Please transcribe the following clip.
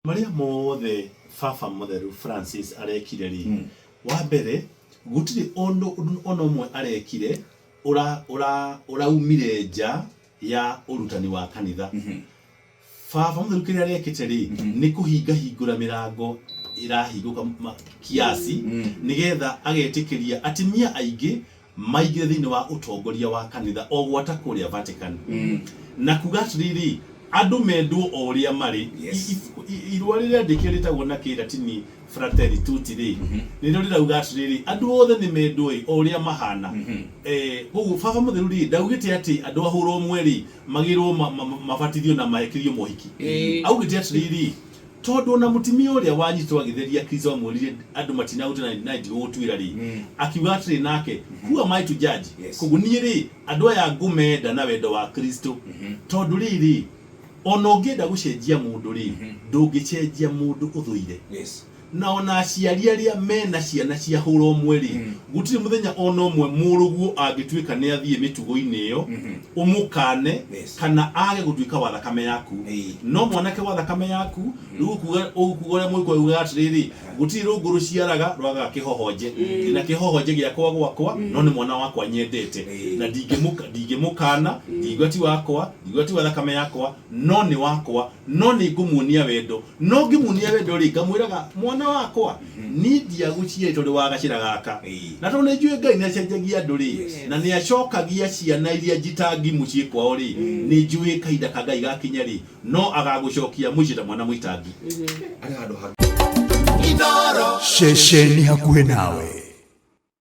Marĩa mothe Baba Mũtheru Francis arekire rĩ, wa mbere gũtirĩ ũndũ ona ũmwe arekire ũra ũra ũraumire nja ya ũrutani wa kanitha. Baba Mũtheru kĩrĩa arekĩte rĩ, nĩ kũhinga hingũra mĩrango ĩrahingũka kiasi nĩgetha agetĩkĩria atimia aingĩ maingĩre thĩinĩ wa ũtongoria wa kanitha o gwata kũrĩa Vatican na kuga atĩrĩrĩ andũ mendwo o ũrĩa marĩ. Irũa rĩrĩa rĩandĩke rĩtagwo na kĩratini Fratelli Tutti rĩ, nĩrĩo rĩrauga atĩrĩrĩ andũ othe nĩ mendwo ĩ o ũrĩa mahana. Koguo Baba Mũtheru rĩ ndaugĩte atĩ andũ a hũra ũmwe rĩ magĩrĩirwo mabatithio na mekĩrio mohiki. Augĩte atĩrĩrĩ, tondũ ona mũtumia ũrĩa wanyitwo agĩtheria Kristo amwĩrire andũ matinagũtua na ndigũgũtuĩra rĩ, akiuga atĩrĩ nake, who am I to judge? Koguo niĩ rĩ, andũ aya ngũmenda na wendo wa Kristo, tondũ rĩrĩ, ona ũngĩenda gũcenjia mũndũ rĩ, ndũngĩcenjia mũndũ ũthũire. Na ona aciari arĩa mena ciana cia hũra ũmwe rĩ, gũtirĩ mũthenya ona ũmwe mũrũguo angĩtuĩka nĩ athiĩ mĩtugo-inĩ ĩyo, ũmũkane kana age gũtuĩka wa thakame yaku. No mwanake wa thakame yaku, rĩu ũkuga ũkuga ũrĩa Mũgĩkũyũ augaga atĩrĩrĩ, gũtirĩ rũngũ rũciaraga rwagaga kĩhohonje. Ndĩna kĩhohonje gĩakwa gwakwa, no nĩ mwana wakwa nyendete. Na ndingĩmũkana, ndingiuga ti wakwa, ndingiuga ti wa thakame yakwa, no nĩ wakwa. No nĩ ngũmuonia wendo. No ngĩmuonia wendo rĩ, ngamwĩraga mwana wakwa, niĩ ndiagũciarire tondũ wa gacĩra gaka. Na tondũ nĩ njũĩ Ngai nĩ acenjagia andũ rĩ, na nĩ acokagia ciana iria njitangi mũciĩ kwao rĩ, nĩ njũĩ kahinda ka Ngai gakinya rĩ, no agagũcokia mũciĩ ta mwana mũitangi. Arĩ handũ hangĩ. Ceceni hakuhĩ nawe.